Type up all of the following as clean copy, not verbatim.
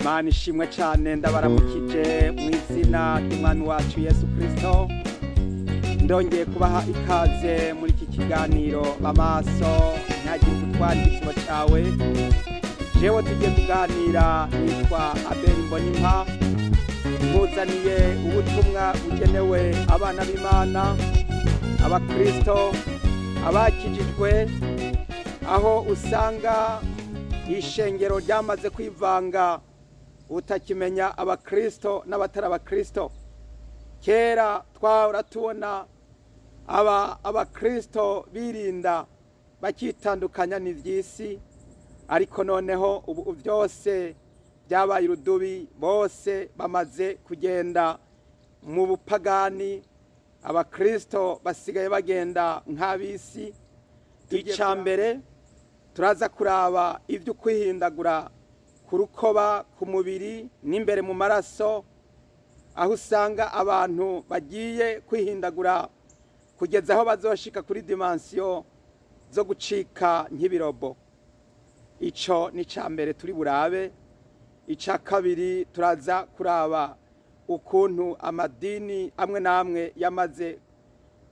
Mana ishimwe cyane, ndabaramukije mu izina ry'Umwami wacu Yesu Kirisito. Ndongeye kubaha ikaze muri iki kiganiro Amaso ntagire ugutwara igisibo cyawe. Jewe tugiye kuganira nitwa Abeli Mbonimpa, nkuzaniye ubutumwa bugenewe abana b'Imana, abakirisito, abakijijwe, aho usanga ishengero ryamaze kwivanga, utakimenya abakirisito n'abatari abakirisito. Kera twahora tubona aba abakirisito birinda, bakitandukanya n'iby'isi, ariko noneho ubu byose byabaye urudubi, bose bamaze kugenda mu bupagani. Abakirisito basigaye bagenda nk'ab'isi. Icya mbere, turaza kuraba ibyo kwihindagura ku rukoba, ku mubiri n'imbere mu maraso, aho usanga abantu bagiye kwihindagura kugeza aho bazoshika kuri dimension zo gucika nk'ibirobo. Icyo ni icya mbere turi burabe. Icya kabiri, turaza kuraba ukuntu amadini amwe n'amwe yamaze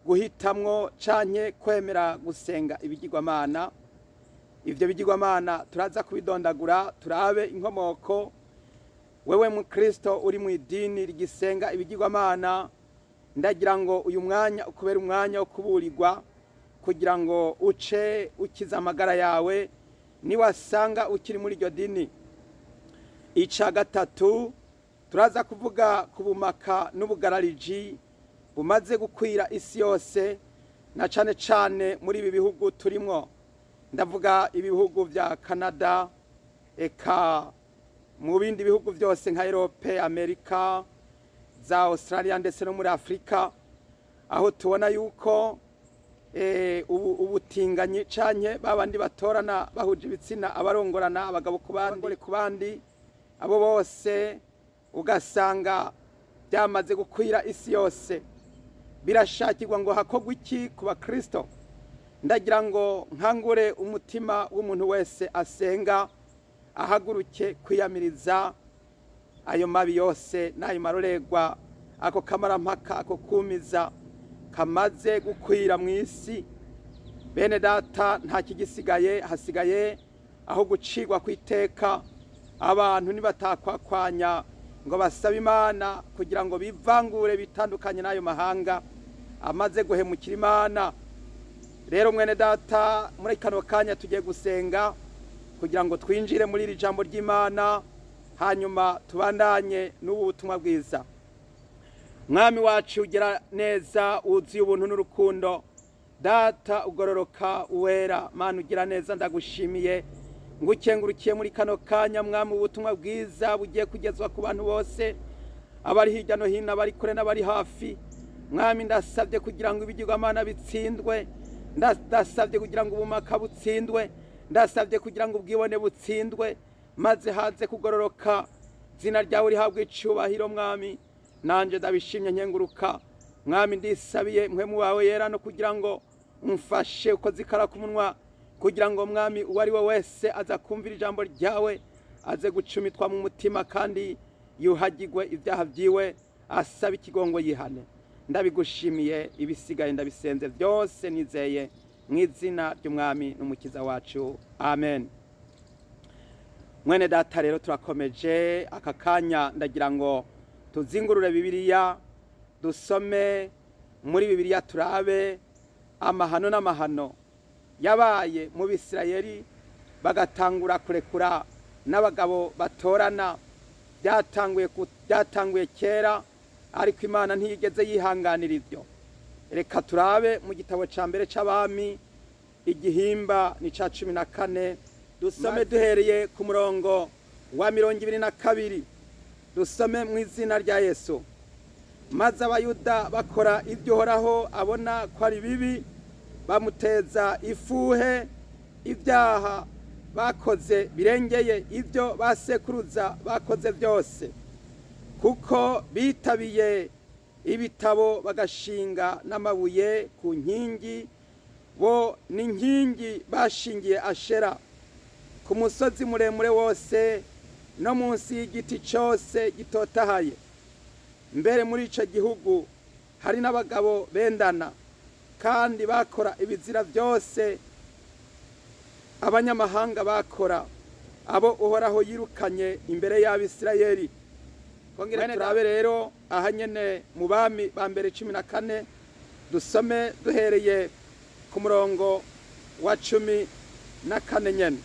guhitamwo canke kwemera gusenga ibigirwamana. Ibyo bigirwamana turaza kubidondagura, turabe inkomoko. Wewe mukristo uri mu idini rigisenga ibigirwamana, ndagira ngo uyu mwanya ukubera umwanya wo kuburirwa, kugira ngo uce ukize amagara yawe niwasanga ukiri muri iryo dini. Icya gatatu, turaza kuvuga ku bumaka n'ubugarariji bumaze gukwira isi yose, na cane cane muri ibi bihugu turimwo. Ndavuga ibihugu bya Canada, eka mu bindi bihugu byose nka Europe, Amerika, za Australia, ndetse no muri Afurika, aho tubona yuko ubutinganyi canke babandi batorana bahuje ibitsina, abarongorana abagabo ku bandi, abagore ku bandi, abo bose ugasanga byamaze gukwira isi yose. Birashakirwa ngo hakorwe iki ku bakristo? Ndagira ngo nkangure umutima w'umuntu wese asenga, ahaguruke kwiyamiriza ayo mabi yose n'ayo marorerwa, ako kamarampaka, ako kumiza kamaze gukwira mu isi. Bene data, nta kigisigaye, hasigaye aho gucirwa kw'iteka. Abantu nibatakwakwanya ngo basabe Imana kugira ngo bivangure, bitandukanye n'ayo mahanga amaze guhemukira Imana. Rero mwene data, muri kano kanya tugiye gusenga kugira ngo twinjire muri iri jambo ry'Imana, hanyuma tubandanye n'ubu butumwa bwiza. Mwami wacu ugira neza, wuzuye ubuntu n'urukundo, Data ugororoka, uwera, Mana ugira neza, ndagushimiye, ngukengurukiye muri kano kanya, Mwami, ubutumwa bwiza bugiye kugezwa ku bantu bose, abari hirya no hino, abari kure n'abari hafi. Mwami, ndasabye kugira ngo ibigirwamana bitsindwe, ndasabye kugira ngo ubumaka butsindwe, ndasabye kugira ngo ubwibone butsindwe, maze haze kugororoka, izina ryawe rihabwe icubahiro. Mwami, nanjye ndabishimye, nkenguruka. Mwami, ndisabiye mpwemu wawe yera no kugira ngo umfashe uko zikara ku munwa, kugira ngo, Mwami, uwo ari we wese aza kumvira ijambo ryawe aze gucumitwa mu mutima, kandi yuhagirwe ibyaha byiwe, asaba ikigongo, yihane. Ndabigushimiye, ibisigaye ndabisenze byose nizeye mu izina ry'Umwami n'Umukiza wacu, amen. Mwene data, rero turakomeje. Aka kanya ndagira ngo tuzingurure Bibiliya, dusome muri Bibiliya, turabe amahano n'amahano yabaye mu Bisirayeli, bagatangura kurekura n'abagabo batorana. Byatanguye kera, ariko Imana ntiyigeze yihanganira ibyo. Reka turabe mu gitabo cya mbere c'Abami, igihimba ni ca 14, dusome duhereye ku murongo wa 22. Dusome mu izina rya Yesu. Maze Abayuda bakora ibyo Uhoraho abona ko ari bibi, bamuteza ifuhe. Ibyaha bakoze birengeye ibyo basekuruza bakoze byose, kuko bitabiye ibitabo, bagashinga n'amabuye ku nkingi, bo n'inkingi bashingiye Ashera ku musozi muremure wose. No munsi y'igiti cyose gitotahaye. Mbere muri icyo gihugu hari n'abagabo bendana, kandi bakora ibizira byose abanyamahanga bakora, abo Uhoraho yirukanye imbere y'Abisirayeli. Twongere turabe rero aha nyene mu Bami ba Mbere 14, dusome duhereye ku murongo wa 14 nyene.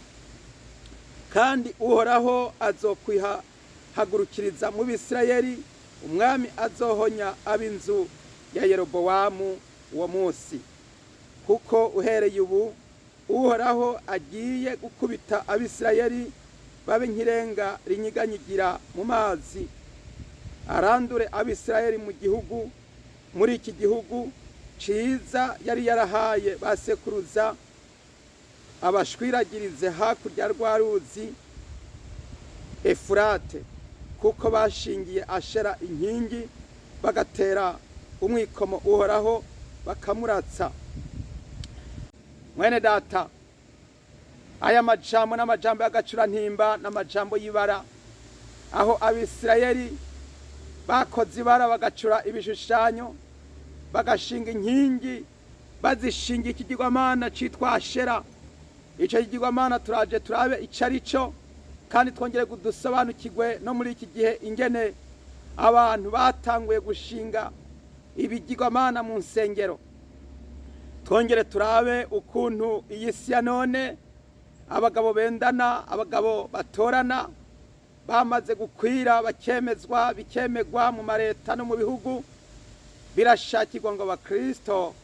Kandi Uhoraho azokwihagurukiriza mu Bisirayeli umwami azohonya ab'inzu ya Yerobowamu uwo munsi, kuko uhereye ubu Uhoraho agiye gukubita Abisirayeli babe nk'irenga rinyiganyigira mu mazi, arandure Abisirayeli mu gihugu, muri iki gihugu ciza yari yarahaye ba sekuruza, abashwiragirize hakurya rwa ruzi Efurate, kuko bashingiye Ashera inkingi, bagatera umwikomo Uhoraho, bakamuratsa. Mwene data, aya majambo n'amajambo y'agacurantimba, n'amajambo y'ibara, aho Abisirayeli bakoze ibara, bagacura ibishushanyo, bagashinga inkingi, bazishinga ikigirwamana citwa Ashera. Ico kigirwamana turaje turabe ico ari cyo, kandi twongere dusobanukirwe no muri iki gihe ingene abantu batanguye gushinga ibigirwamana mu nsengero. Twongere turabe ukuntu iyi si ya none abagabo bendana, abagabo batorana bamaze gukwira, bakemezwa, bikemegwa mu mareta no mu bihugu. Birashakirwa ngo abakristo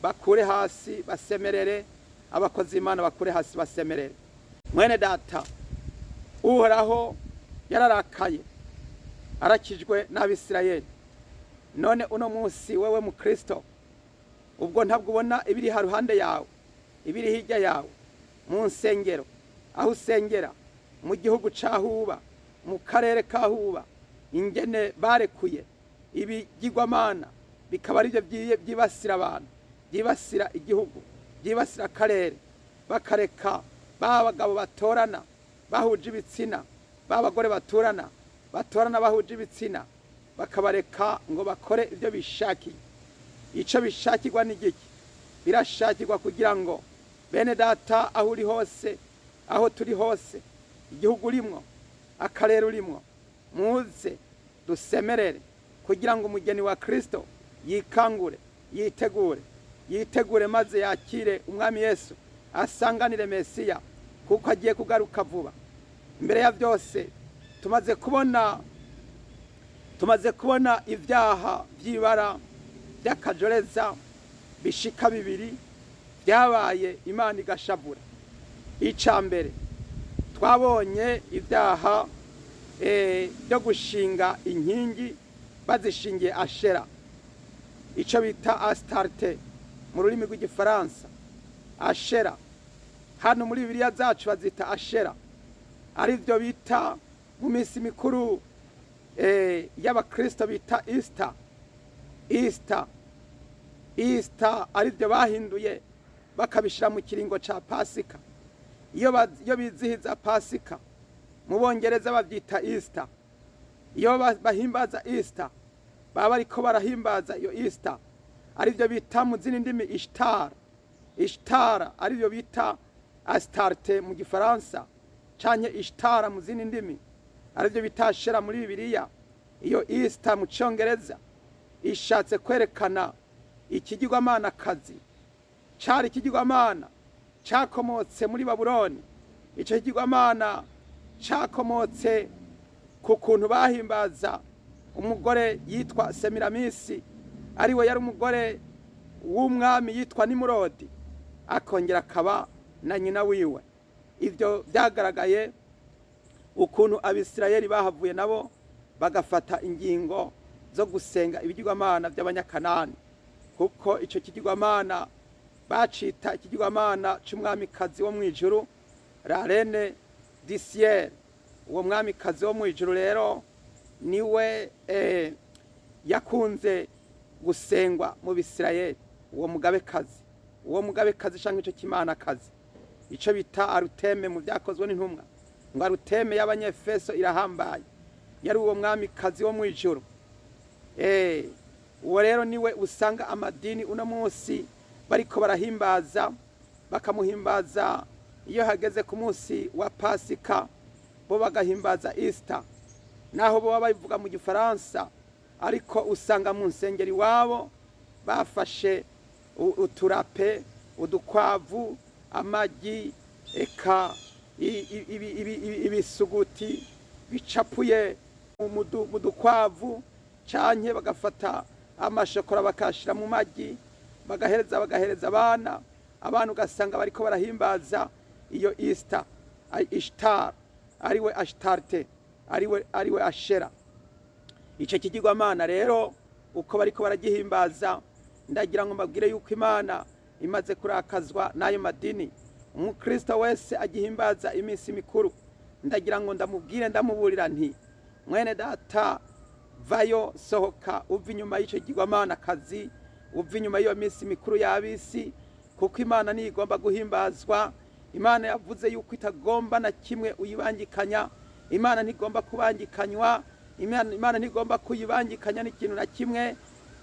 bakure hasi basemerere, abakozi b'Imana bakure hasi basemerere. Mwene data, Uhoraho yararakaye, arakijwe n'Abisirayeli. None uno munsi wewe mukristo, ubwo ntabwo ubona ibiri haruhande yawe, ibiri hirya yawe, mu nsengero aho usengera, mu gihugu c'ahuba, mu karere k'ahuba, ingene barekuye ibigirwamana bikaba aribyo byibasira abantu, byibasira igihugu, byibasira akarere, bakareka ba bagabo batorana bahuje ibitsina, ba bagore baturana batorana bahuje ibitsina, bakabareka ngo bakore ibyo bishakiye? Icyo bishakirwa ni giki? Birashakirwa kugira ngo bene data, aho uri hose, aho turi hose, igihugu urimwo, akarere urimwo, muze dusemerere kugira ngo umugeni wa Kristo yikangure, yitegure, yitegure maze yakire Umwami Yesu, asanganire Mesiya, kuko agiye kugaruka vuba. Imbere ya byose, tumaze kubona ibyaha by'ibara by'akajoreza bishika bibiri byabaye, Imana igashavura. Icya mbere, twabonye ibyaha byo gushinga inkingi bazishingiye Ashera, icyo bita Astarte mu rurimi rw'Igifaransa. Ashera hano muri Bibiliya zacu bazita Ashera, aribyo bita mu minsi mikuru y'abakristo bita Easter. Easter, Easter aribyo bahinduye bakabishyira mu kiringo cya Pasika. Iyo bizihiza Pasika mu Bongereza babyita Easter. Iyo bahimbaza Easter, baba bariko barahimbaza iyo Easter, aribyo bita mu zindi ndimi Ishtar. Ishtar aribyo bita Astarte mu Gifaransa, canke Ishtara mu zindi ndimi, aribyo bita Ashera muri Bibiliya. Iyo Easter mu Congereza ishatse kwerekana ikigirwamanakazi, cari ikigirwamana cakomotse muri Babuloni. Ico kigirwamana cakomotse ku kuntu bahimbaza umugore yitwa Semiramisi, ariwe yari umugore w'umwami yitwa Nimurodi, akongera akaba na nyina wiwe. Ibyo byagaragaye ukuntu Abisirayeli bahavuye nabo bagafata ingingo zo gusenga ibigirwamana by'Abanyakanani, kuko icyo kigirwamana bacita ikigirwamana c'umwamikazi wo mu ijuru, la reine du ciel. Uwo mwamikazi wo mu ijuru rero niwe yakunze gusengwa mu Bisirayeli, uwo mugabekazi, uwo mugabekazi canke ico kimanakazi, ico bita Aruteme mu Byakozwe n'Intumwa. Ngo Aruteme y'Abanyefeso irahambaye, yari uwo mwamikazi wo mu ijuru. Uwo rero niwe usanga amadini uno munsi bariko barahimbaza, bakamuhimbaza iyo hageze ku munsi wa Pasika, bo bagahimbaza Easter, naho bo babivuga mu Gifaransa, ariko usanga mu nsengero iwabo bafashe uturape, udukwavu, amagi, eka ibisuguti bicapuye mu dukwavu, canke bagafata amashokora bakashira mu magi, bagahereza abana. Abana ugasanga bariko barahimbaza iyo Easter, Ishtar, ariwe Ashtarte, ariwe Ashera. Ico kigirwamana rero uko bariko baragihimbaza, ndagira ngo mbabwire yuko Imana imaze kurakazwa n'ayo madini. Umukristo wese agihimbaza iminsi mikuru, ndagira ngo ndamubwire, ndamuburira nti: "Mwene data, vayo, sohoka, uva inyuma y'ico kigirwamana kazi, uva inyuma y'iyo minsi mikuru y'abisi, kuko Imana niyo igomba guhimbazwa." Imana yavuze yuko itagomba na kimwe uyibangikanya. Imana ntigomba kubangikanywa. Imana ntigomba kuyibangikanya n'ikintu na kimwe.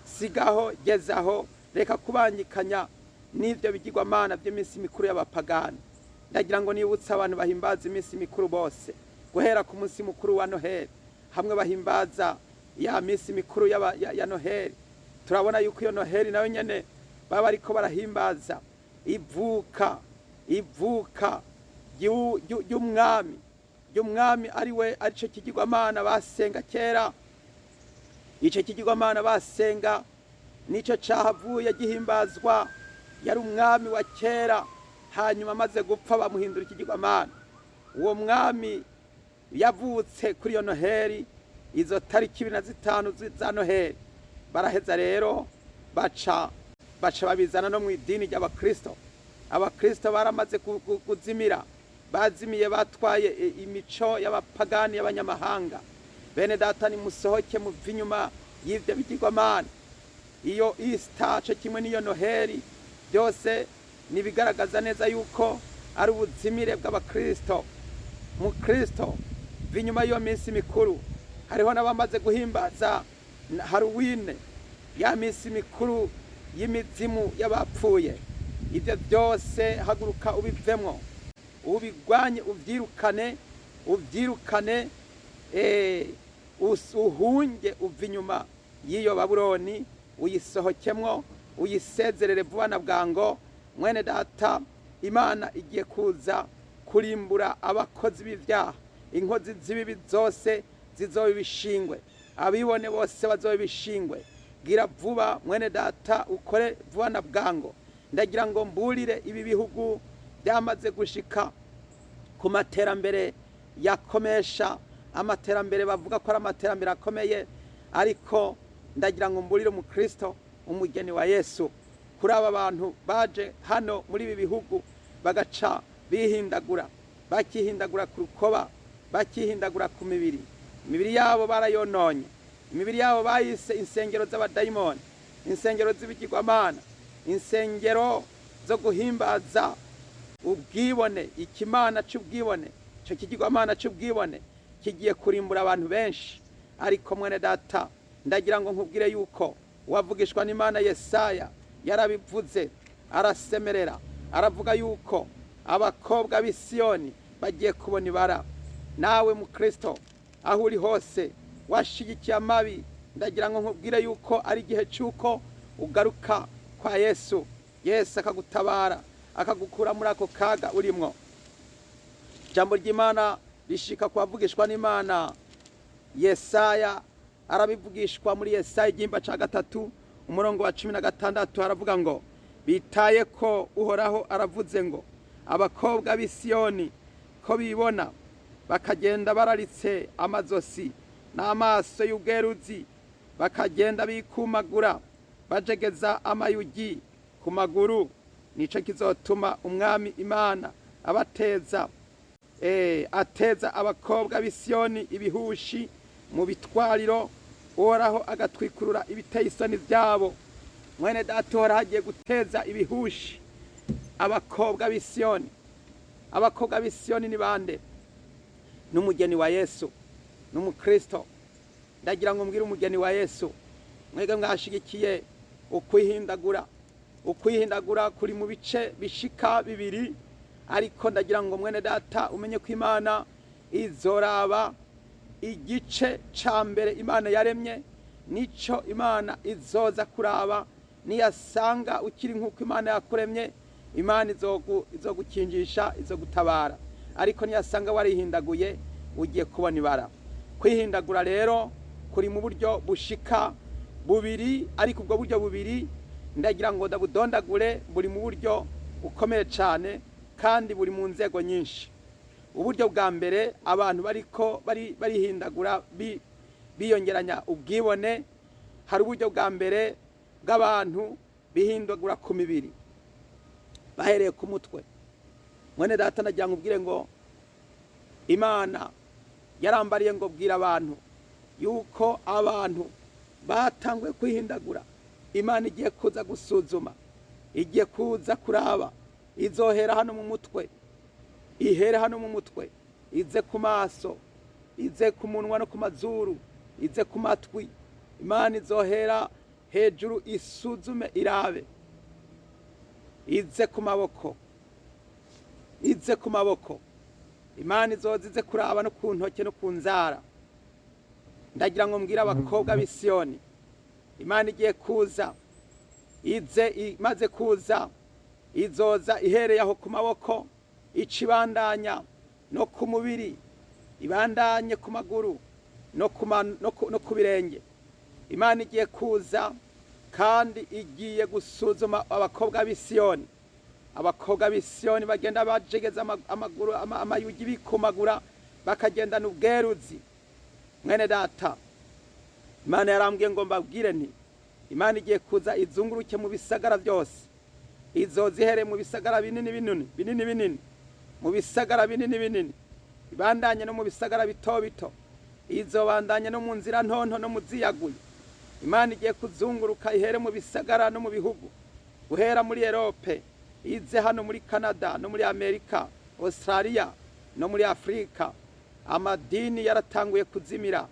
Sigaho, gezaho, reka kubangikanya n'ibyo bigirwamana by'iminsi mikuru y'abapagani. Ndagira ngo nibutse abantu bahimbaza iminsi mikuru bose, guhera ku munsi mukuru wa Noheli, hamwe bahimbaza ya minsi mikuru ya Noheli. Turabona yuko iyo Noheli nayo nyene baba ariko barahimbaza ivuka ry'umwami, ariwe arico kigirwamana basenga kera. Ico kigirwamana basenga nico cahavuye gihimbazwa. Yari umwami wa kera, hanyuma amaze gupfa bamuhindura ikigirwamana. Uwo mwami yavutse kuri iyo Noheli, izo tariki 25 za Noheli. Baraheza rero baca babizana no mu idini ry'Abakristo. Abakristo baramaze kuzimira, bazimiye, batwaye imico y'abapagani, y'abanyamahanga. Bene data, nimusohoke, muve inyuma y'ivyo bigirwamana. Iyo Easter co kimwe n'iyo Noheli, byose nibigaragaza neza yuko ari ubuzimire bw'Abakristo. Mukristo, va inyuma y'iyo minsi mikuru. Hariho n'abamaze guhimbaza Halloween, ya minsi mikuru y'imizimu y'abapfuye. Ibyo byose haguruka ubivemwo, ubigwanye, ubyirukane, ubyirukane, uhunge, uva inyuma y'iyo Babuloni, uyisohokemwo, uyisezerere vuba na bwango. Mwene data, Imana igiye kuza kurimbura abakozi b'ibyaha. Inkozi z'ibibi zose zizoba ibishingwe, abibone bose bazoba ibishingwe. Gira vuba, mwene data, ukore vuba na bwango. Ndagira ngo mburire ibi bihugu byamaze gushika ku materambere yakomesha, amaterambere bavuga ko ari amaterambere akomeye, ariko ndagira ngo mburire umukristo, umugeni wa Yesu, kuri aba bantu baje hano muri ibi bihugu bagaca bihindagura, bakihindagura ku rukoba, bakihindagura ku mibiri. Imibiri yabo barayononye, imibiri yabo bayise insengero z'abadayimoni, insengero z'ibigirwamana, insengero zo guhimbaza ubwibone, ikimana c'ubwibone. Ico kigirwamana c'ubwibone kigiye kurimbura abantu benshi. Ariko mwene data, ndagira ngo nkubwire yuko uwavugishwa n'Imana Yesaya yarabivuze, arasemerera, aravuga yuko abakobwa b'i Siyoni bagiye kubona ibara. Nawe mukristo, aho uri hose washigikiye amabi, ndagira ngo nkubwire yuko ari igihe cy'uko ugaruka kwa Yesu, Yesu akagutabara, akagukura muri ako kaga urimwo. Ijambo ry'Imana rishika kuwavugishwa n'Imana Yesaya, arabivugishwa muri Yesaya igihimba ca 3, umurongo wa 16, haravuga ngo: "Bitaye ko Uhoraho aravuze ngo abakobwa b'i Siyoni ko bibona, bakagenda bararitse amazosi n'amaso y'ubweruzi, bakagenda bikumagura, bajegeza amayugi ku maguru, nico kizotuma Umwami Imana abateza, ateza abakobwa b'i Siyoni ibihushi mu bitwariro, Uhoraho agatwikurura ibiteye isoni byabo." Mwene data, Uhoraho agiye guteza ibihushi abakobwa b'i Siyoni. Abakobwa b'i Siyoni ni bande? N'umugeni wa Yesu, n'umukristo. Ndagira ngo mbwire umugeni wa Yesu, mwebwe mwashigikiye ukwihindagura. Ukwihindagura kuri mu bice bishika bibiri, ariko ndagira ngo mwene data umenye ko Imana izoraba igice ca mbere Imana yaremye, nico Imana izoza kuraba. Niyasanga ukiri nk'uko Imana yakuremye, Imana izogukingisha, izogutabara. Ariko niyasanga warihindaguye, ugiye kubona ibara. Kwihindagura rero kuri mu buryo bushika bubiri, ariko ubwo buryo bubiri ndagira ngo ndabudondagure. Buri mu buryo bukomeye cyane kandi buri mu nzego nyinshi. Uburyo bwa mbere abantu bariko barihindagura biyongeranya ubwibone, hari uburyo bwa mbere bw'abantu bihindagura ku mibiri bahereye ku mutwe. Mwene data, nagira ngo ubwire ngo Imana yarambariye ngo bwira abantu yuko abantu batanguye kwihindagura, Imana igiye kuza gusuzuma, igiye kuza kuraba. Izohera hano mu mutwe, ihere hano mu mutwe, ize ku maso, ize ku munwa no ku mazuru, ize ku matwi. Imana izohera hejuru isuzume, irabe, ize ku maboko, ize ku maboko. Imana izoza ize kuraba no ku ntoke no ku nzara. Ndagira ngo mbwire abakobwa b'i Siyoni, Imana igiye kuza ize. Imaze kuza, izoza ihereye aho ku maboko, ica ibandanya no ku mubiri, ibandanye ku maguru no ku birenge. Imana igiye kuza kandi igiye gusuzuma abakobwa b'i Siyoni. Abakobwa b'i Siyoni bagenda bajegeza amaguru, amayugi, bikumagura, bakagendana ubweruzi. Mwene data, Imana yarambwiye ngo mbabwire nti Imana igiye kuza izunguruke mu bisagara byose. Izoza ihereye mu bisagara binini binini binini binini, mu bisagara binini binini, ibandanye no mu bisagara bito bito, izobandanye no mu nzira ntonto no mu ziyaguye. Imana igiye kuzunguruka ihere mu bisagara no mu bihugu, guhera muri Erope ize hano muri Canada no muri Amerika, Australia no muri Afurika. Amadini yaratanguye kuzimira,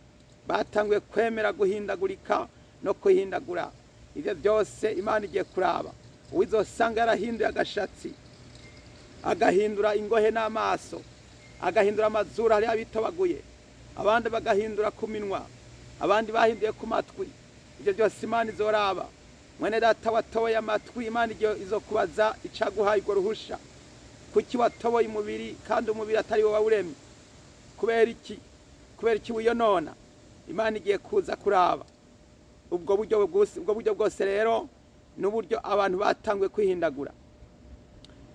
batanguye kwemera guhindagurika no kuhindagura. Ibyo byose Imana igiye kuraba. Uwizosanga yarahinduye agashatsi, agahindura ingohe n'amaso, agahindura amazuru, hariho abitobaguye, abandi bagahindura ku minwa, abandi bahinduye ku matwi, ibyo byose Imana izoraba. Mwene data watoboye amatwi, Imana izokubaza icaguhaye urwo ruhusha. Kuki watoboye umubiri kandi umubiri atari wowe wawuremye? Kubera iki? Kubera iki wiyonona? Imana igiye kuza kuraba ubwo buryo bwose. Ubwo buryo bwose rero n'uburyo abantu batanguye kwihindagura.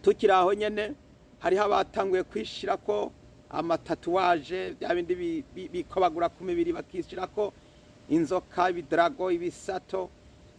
Tukiri aho nyene, hariho abatanguye kwishirako amatatouage, bya bindi bikobagura ku mibiri, bakishirako inzoka, ibidarago, ibisato,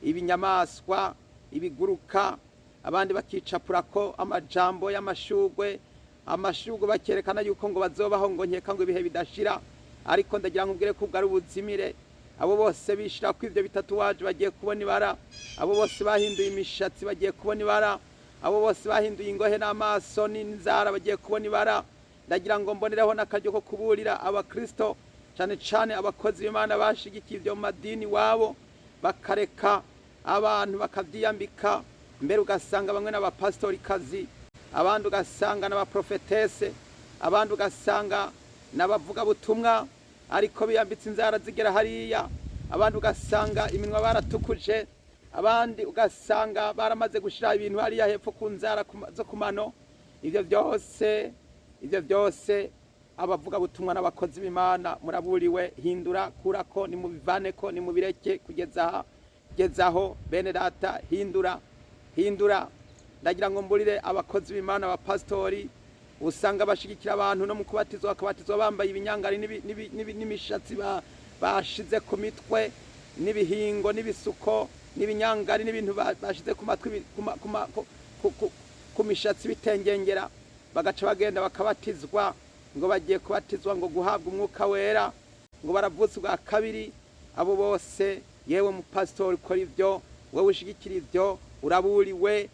ibinyamaswa, ibiguruka. Abandi bakicapurako amajambo y'amashugwe, amashugwe, bakerekana yuko ngo bazobaho ngo nkeka ngo ibihe bidashira. Ariko ndagira ngo ubwire ko ubwo ari ubuzimire. Abo bose bishira ko ivyo bitatouage bagiye kubona ibara. Abo bose bahinduye imishatsi bagiye kubona ibara. Abo bose bahinduye ingohe n'amaso n'inzara bagiye kubona ibara. Ndagira ngo mbonereho n'akaryo ko kuburira abakristo, cane cane abakozi b'Imana bashigikiye ivyo mu madini wabo, bakareka abantu bakavyiyambika. Mbere ugasanga bamwe n'abapasitorikazi, abandi ugasanga n'abaprofetese, abandi ugasanga n'abavugabutumwa, ariko biyambitse inzara zigera hariya. Abandi ugasanga iminwa baratukuje, abandi ugasanga baramaze gushira ibintu hariya hepfo ku nzara zo ku mano. Ivyo byose, ivyo byose, abavugabutumwa n'abakozi b'Imana muraburiwe. Hindura, kurako, nimubivaneko, nimubireke kugeza aha, kugeza aho. Bene data, hindura, hindura. Ndagira ngo mburire abakozi b'Imana, abapasitori usanga bashigikira abantu no mu kubatizwa, bakabatizwa bambaye ibinyangari n'imishatsi bashize ku mitwe, n'ibihingo n'ibisuko n'ibinyangari n'ibintu bashize ku matwi, ku mishatsi bitengengera, bagaca bagenda bakabatizwa ngo bagiye kubatizwa ngo guhabwa Umwuka Wera, ngo baravutse ubwa kabiri. Abo bose, yewe mupasitori ukora ibyo, wowe ushigikira ibyo, uraburiwe.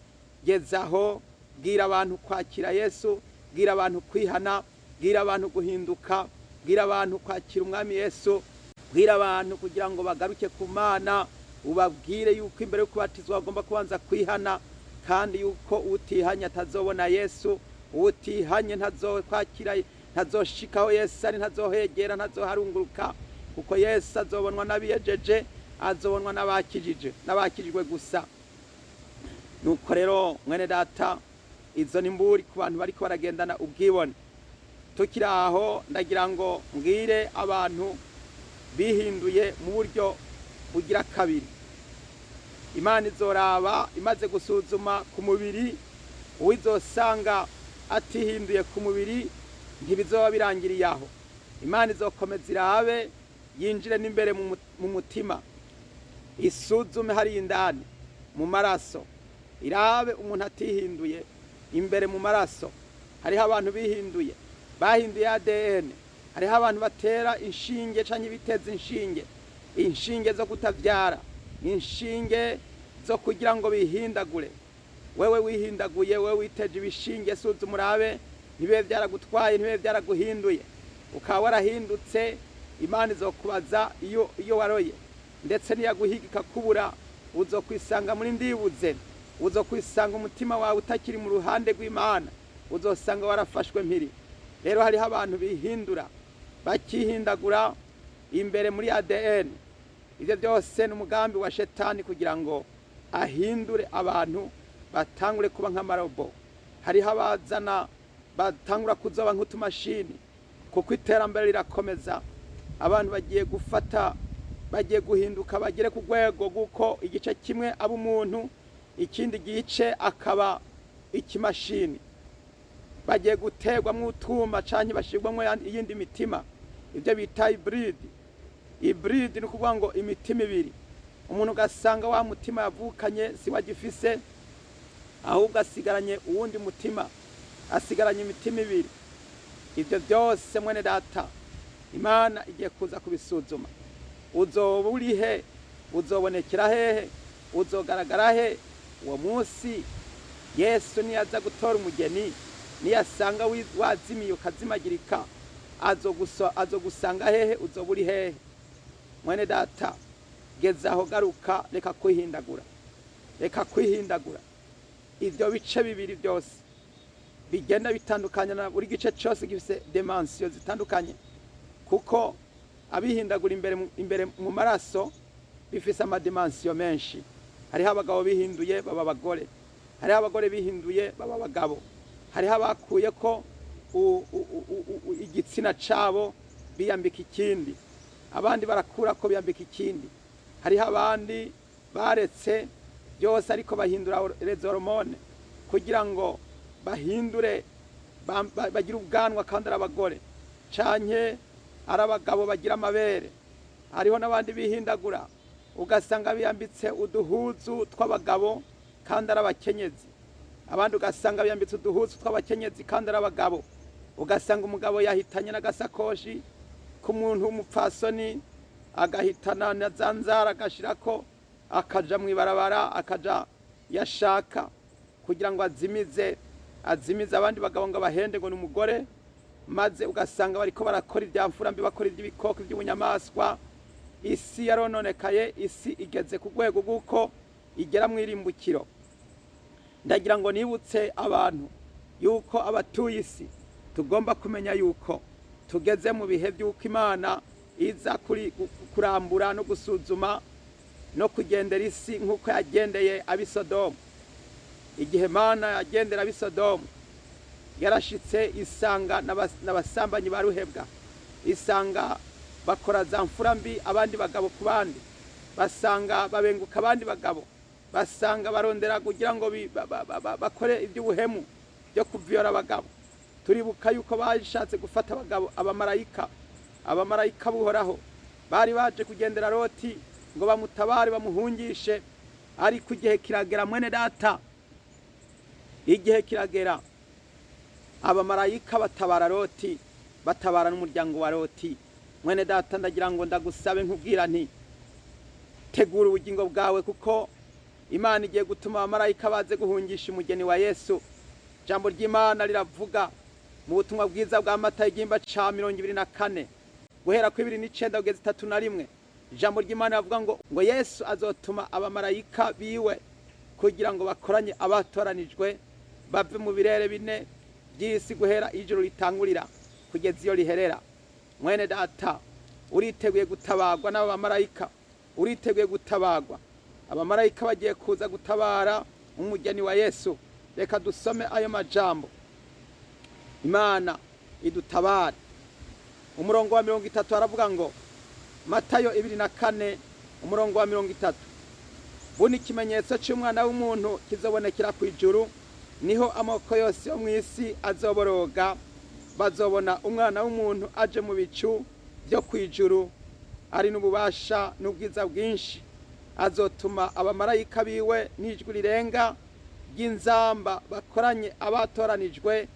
Gezaho, bwira abantu kwakira Yesu, bwira abantu kwihana, bwira abantu guhinduka. Bwira abantu kwakira Umwami Yesu, bwira abantu kugira ngo bagaruke ku Mana, ubabwire yuko imbere yo kubatizwa bagomba kubanza kwihana, kandi yuko utihanye atazobona Yesu, utihanye ntazokwakira, ntazoshikaho Yesu ari, ntazohegera, ntazoharunguruka, kuko Yesu azobonwa n'abiyejeje, azobonwa n'abakijije, n'abakijijwe gusa. Nuko rero, mwene data, izo ni mburi ku bantu bariko baragendana ubwibone. Tukiri aho, ndagira ngo mbwire abantu bihinduye mu buryo bugira kabiri. Imana izoraba imaze gusuzuma ku mubiri, uwizosanga atihinduye ku mubiri, ntibizoba birangiriye aho. Imana izokomeza irabe, yinjire n'imbere mu mutima, isuzume hariya indani mu maraso, irabe umuntu atihinduye imbere mu maraso. Hariho abantu bihinduye, bahinduye ADN. Hariho abantu batera inshinge canke biteza inshinge, inshinge zo kutavyara, inshinge zo kugira ngo bihindagure. Wewe wihindaguye, wewe witeje ibishinge, suzuma urabe ntibibe byaragutwaye, ntibibe byaraguhinduye, ukaba warahindutse. Imana izokubaza iyo waroye, ndetse niyaguhiga ikakubura, uzokwisanga muri ndibuze, uzokwisanga umutima wawe utakiri mu ruhande rw'Imana, uzosanga warafashwe mpiri. Rero hariho abantu bihindura, bakihindagura imbere muri ADN. Ibyo byose ni umugambi wa Shetani kugira ngo ahindure abantu batangure kuba nk'amarobo. Hariho abazana batangura kuzoba nk'utumashini, kuko iterambere rirakomeza. Abantu bagiye gufata, bagiye guhinduka, bagere ku rwego rw'uko igice kimwe aba umuntu, ikindi gice akaba ikimashini. Bagiye guterwamwo utwuma canke bashirwamwo iyindi mitima, ibyo bita hybride. Hybride ni ukuvuga ngo imitima ibiri. Umuntu ugasanga wa mutima yavukanye si wagifise, ahubwo asigaranye uwundi mutima, asigaranye imitima ibiri. Ibyo byose, mwene data, Imana igiye kuza kubisuzuma. Uzoba urihe? Uzobonekera hehe? Uzogaragara he uwo munsi Yesu niyaza gutora umugeni? Niyasanga wazimiye, ukazimagirika, azogusanga hehe? Uzoba uri hehe? Mwene data, geza aho, garuka, reka kwihindagura, reka kwihindagura. Ibyo bice bibiri byose bigenda bitandukanye, na buri gice cyose gifise dimensions zitandukanye, kuko abihindagura imbere mu maraso bifise ama dimensions menshi. Hariho abagabo bihinduye baba abagore, hariho abagore bihinduye baba abagabo, hariho abakuye ko igitsina cabo biyambika ikindi, abandi barakura ko biyambika ikindi. Hariho abandi baretse byose, ariko bahindura les hormones kugira ngo bahindure, bagire ubwanwa kandi ari abagore, canke ari abagabo bagira amabere. Hariho n'abandi bihindagura, ugasanga biyambitse uduhuzu tw'abagabo kandi ari abakenyezi, abandi ugasanga biyambitse uduhuzu tw'abakenyezi kandi ari abagabo. Ugasanga umugabo yahitanye n'agasakoshi k'umuntu w'umupfasoni, agahitana na za nzara, agashirako, akaja mw'ibarabara, akaja yashaka kugira ngo azimize abandi bagabo, ngo abahende ngo ni umugore. Maze ugasanga bariko barakora ibya mfura mbi, bakora iby'ibikoko, iby'ubunyamaswa. Isi yarononekaye, isi igeze ku rwego rw'uko igera mu irimbukiro. Ndagira ngo nibutse abantu yuko abatuye isi tugomba kumenya yuko tugeze mu bihe by'uko Imana iza kurambura no gusuzuma no kugendera isi nk'uko yagendeye ab'isodomu. Igihe Imana yagendera ab'isodomu, yarashitse isanga n'abasambanyi ba ruhebwa, isanga bakora za mfura mbi, abandi bagabo ku bandi, basanga babenguka abandi bagabo, basanga barondera kugira ngo bakore iby'ubuhemu byo kuviyora abagabo. Turibuka yuko bashatse gufata abagabo. Abamarayika buhoraho bari baje kugendera Loti ngo bamutabare, bamuhungishe. Ariko igihe kiragera, mwene data, igihe kiragera, abamarayika batabara Loti, batabara n'umuryango wa Loti. Mwene data, ndagira ngo ndagusabe, nkubwira nti: tegura ubugingo bwawe, kuko Imana igiye gutuma abamarayika baze guhungisha umugeni wa Yesu. Ijambo ry'Imana riravuga Mu butumwa bwiza bwa Matayo, igihimba ca 24, guhera ku 29 kugeza 31, ijambo ry'Imana rivuga ngo Yesu azotuma abamarayika biwe kugira ngo bakoranye abatoranijwe bave mu birere bine by'isi, guhera ijuru ritangurira kugeza iyo riherera. Mwene data, uriteguye gutabagwa n'aba bamarayika? Uriteguye gutabagwa? Abamarayika bagiye kuza gutabara umugeni wa Yesu. Reka dusome ayo majambo, Imana idutabare. Umurongo wa 30 aravuga ngo, Matayo 24, umurongo wa 30: "Buno ikimenyetso cy'Umwana w'umuntu kizobonekera ku ijuru, niho amoko yose yo mu isi azoboroga. Bazobona Umwana w'umuntu aje mu bicu byo ku ijuru, ari n'ububasha n'ubwiza bwinshi. Azotuma abamarayika biwe n'ijwi rirenga ry'inzamba, bakoranye abatoranijwe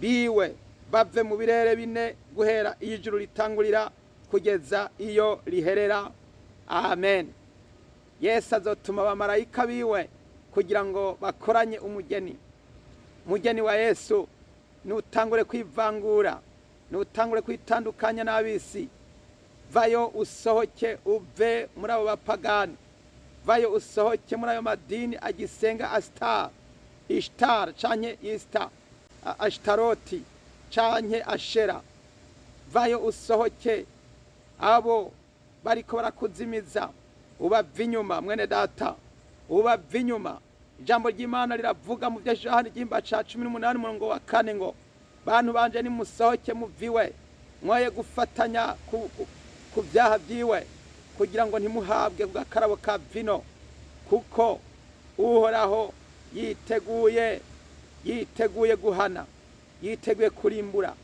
biwe bave mu birere bine, guhera iyo ijuru ritangurira kugeza iyo riherera." Amen. Yesu azotuma abamarayika biwe kugira ngo bakoranye umugeni. Umugeni wa Yesu, nutangure kwivangura, nutangure kwitandukanya n'ab'isi. Vayo usohoke uve muri abo bapagani, vayo usohoke muri ayo madini agisenga Astar, Ishtar canke Ista, Ashtaroti canke Ashera. Vayo usohoke, abo bariko barakuzimiza ubava inyuma. Mwene data, ubava inyuma. Ijambo ry'Imana riravuga mu byo Yohana, igihimba ca 18, umurongo wa 4 ngo: "Bantu banje, nimusohoke muviwe, mwoye gufatanya ku byaha byiwe, kugira ngo ntimuhabwe ku gakarabo ka vino, kuko Uhoraho yiteguye guhana, yiteguye kurimbura,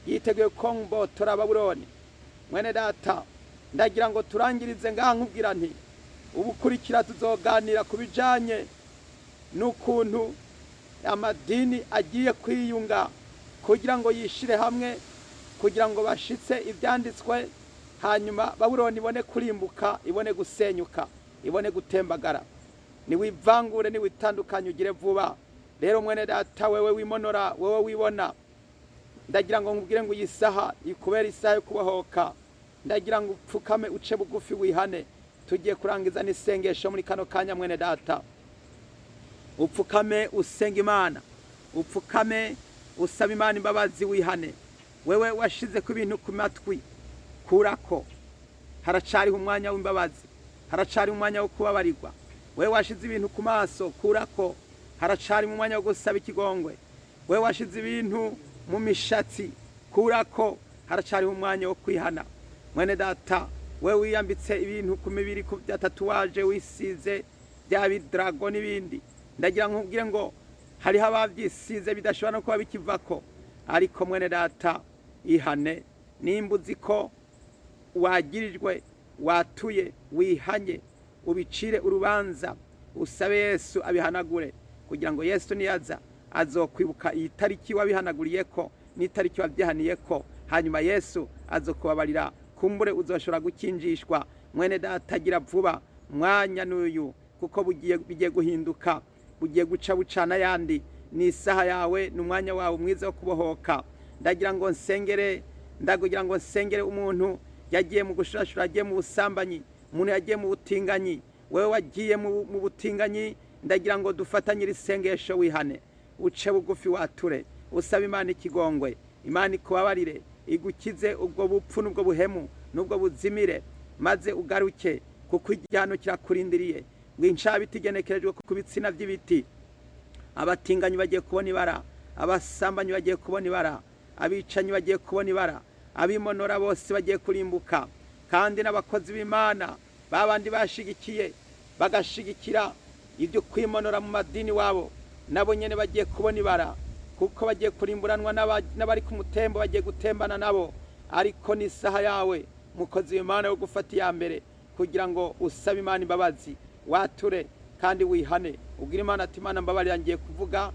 yiteguye kombotora Babuloni." Mwene data, ndagira ngo turangirize ngaha nkubwira nti ubukurikira tuzoganira ku bijanye n'ukuntu amadini agiye kwiyunga kugira ngo yishire hamwe, kugira ngo bashitse ibyanditswe, hanyuma Babuloni ibone kurimbuka, ibone gusenyuka, ibone gutembagara. Niwivangure, niwitandukanye, ugire vuba. Rero mwene data, wewe wimonora, wewe wibona, ndagira ngo nkubwire ngo iyi saha ikubera isaha yo kubohoka. Ndagira ngo upfukame, uce bugufi, wihane. Tugiye kurangiza n'isengesho muri kano kanya. Mwene data, upfukame usenga Imana, upfukame usaba Imana imbabazi, wihane. Wewe washize ku ibintu ku matwi, kurako, haracariho umwanya w'imbabazi, haracari umwanya wo kubabarirwa. Wewe washize ibintu ku maso, kurako, haracari mu mwanya wo gusaba ikigongwe. Wewe washize ibintu mu mishatsi, kurako, haracariho umwanya wo kwihana. Mwene data, wewe wiyambitse ibintu ku mibiri, ku bya tatouage, wisize bya bidrago n'ibindi, ndagira nkubwire ngo hariho ababyisize bidashobora no kuba bikivako. Ariko mwene data, ihane. Nimba uzi ko wagirijwe, watuye, wihanye, ubicire urubanza, usabe Yesu abihanagure, kugira ngo Yesu niyaza azokwibuka iyi tariki wabihanaguriyeko n'itariki wabyihaniyeko, hanyuma Yesu azokubabarira, kumbure uzoshobora gukinjishwa. Mwene data, gira vuba, mwanya n'uyu, kuko bugiye bigiye guhinduka, bugiye guca bucana yandi. Ni isaha yawe, ni umwanya wawe mwiza wo kubohoka. Ndagira ngo nsengere umuntu yagiye mu gushurashura, yagiye mu busambanyi, umuntu yagiye mu butinganyi. Wewe wagiye mu butinganyi, ndagira ngo dufatanyire isengesho, wihane, uce bugufi, wature, usaba Imana ikigongwe, Imana ikubabarire, igukize ubwo bupfu n'ubwo buhemu n'ubwo buzimire, maze ugaruke, kuko igihano kirakurindiriye. Ngo incabiti igenekerejwe ku bitsina by'ibiti. Abatinganyi bagiye kubona ibara, abasambanyi bagiye kubona ibara, abicanyi bagiye kubona ibara, abimonora bose bagiye kurimbuka. Kandi n'abakozi b'Imana babandi bashigikiye, bagashigikira ibyo kwimonora mu madini wabo, nabo nyene bagiye kubona ibara, kuko bagiye kurimburanwa n'abari ku mutembo, bagiye gutembana nabo. Ariko ni isaha yawe, mukozi w'Imana, yo gufata iya mbere kugira ngo usabe Imana imbabazi, wature kandi wihane, ubwire Imana ati: "Imana mbabarira, ngiye kuvuga,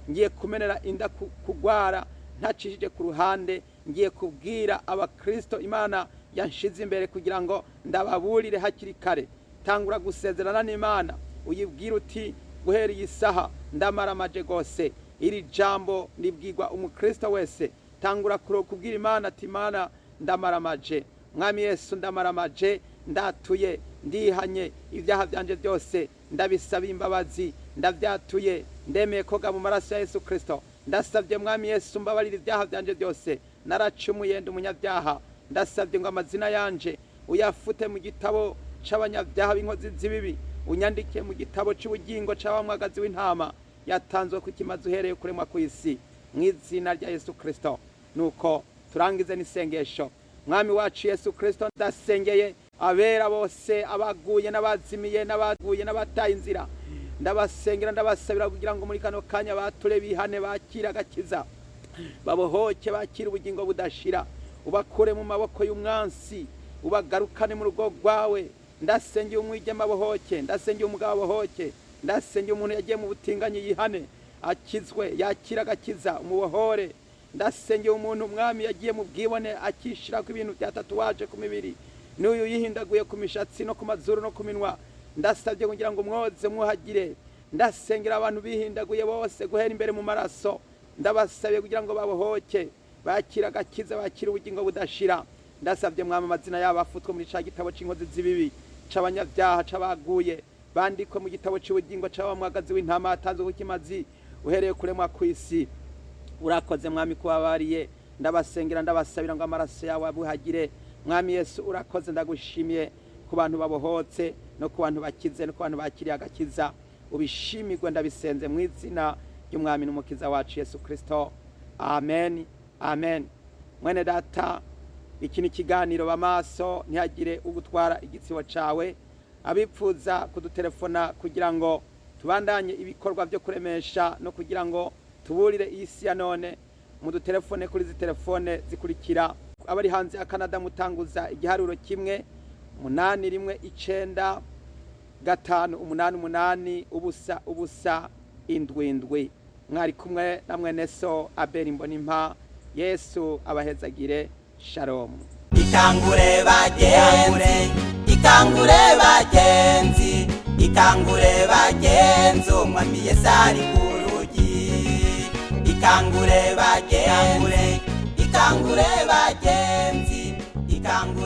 ngiye kumenera inda kugwara ntacishije ku ruhande, ngiye kubwira abakristo Imana yanshize imbere kugira ngo ndababurire hakiri kare." Tangura gusezerana n'Imana, uyibwire uti: "Guhera iyi saha ndamaramaje rwose." Iri jambo ribwirwa umukristo wese. Tangura kubwira Imana ati: "Imana, ndamaramaje. Mwami Yesu, ndamaramaje, ndatuye, ndihanye ibyaha byanje byose, ndabisaba imbabazi, ndabyatuye, ndemeye koga mu maraso ya Yesu Kristo. Ndasabye, Mwami Yesu, mbabarira ibyaha byanje byose. Naracumuye, ndi umunyabyaha. Ndasabye ngo amazina yanje uyafute mu gitabo c'abanyabyaha b'inkozi z'ibibi, unyandike mu gitabo c'ubugingo c'abamwagazi w'intama yatanzwe ku kimazi uhereye kuremwa kw'isi, mu izina rya Yesu Kristo." Nuko turangize n'isengesho. Mwami wacu Yesu Kristo, ndasengeye abera bose, abaguye n'abazimiye, n'abaguye n'abataye inzira. Ndabasengera, ndabasabira kugira ngo muri kano kanya bature, bihane, bakire agakiza, babohoke, bakire ubugingo budashira. Ubakure mu maboko y'umwansi, ubagarukane mu rugo rwawe. Ndasengeye umwigeme abohoke, ndasengeye umugabo abohoke, ndasengeye umuntu yagiye mu butinganyi yihane, akizwe, yakire agakiza, umubohore. Ndasengeye umuntu, Umwami, yagiye mu bwibone, akishirako ibintu bya tatouage ku mibiri, n'uyu yihindaguye ku mishatsi no ku mazuru no ku minwa. Ndasabye kugira ngo umwoze, mwuhagire. Ndasengera abantu bihindaguye bose guhera imbere mu maraso. Ndabasabiye kugira ngo babohoke, bakire agakiza, bakire ubugingo budashira. Ndasabye, Mwami, amazina yabo afutwe muri ca gitabo c'inkozi z'ibibi, c'abanyabyaha, c'abaguye, bandikwe mu gitabo c'ubugingo c'abamwagazi w'intama yatanzwe ku kimazi uhereye kuremwa kw'isi. Urakoze, Mwami, kubabariye. Ndabasengera, ndabasabira ngo amaraso yawe abuhagire. Mwami Yesu, urakoze, ndagushimiye ku bantu babohotse, no ku bantu bakize, no ku bantu bakiriye agakiza. Ubishimirwe. Ndabisenze mu izina ry'Umwami n'Umukiza wacu Yesu Kristo, amen, amen. Mwene data, iki ni ikiganiro Bamaso, ntihagire ugutwara igitsibo cawe. Abipfuza kudutelefona kugira ngo tubandanye ibikorwa byo kuremesha no kugira ngo tuburire iyi si ya none, mudutelefone kuri izi telefone zikurikira. Abari hanze ya Canada, mutanguza igiharuro 1 819 588 0 0 7 7. Mwari kumwe na mwene so Abeli Mbonimpa. Yesu abahezagire. Shalom. Ikangure bagenzi, ikangure bagenzi, ikangure bagenzi, Umwami Yesu ari ku rugi. Ikangure bagenzi, ikangure bagenzi, ikangure.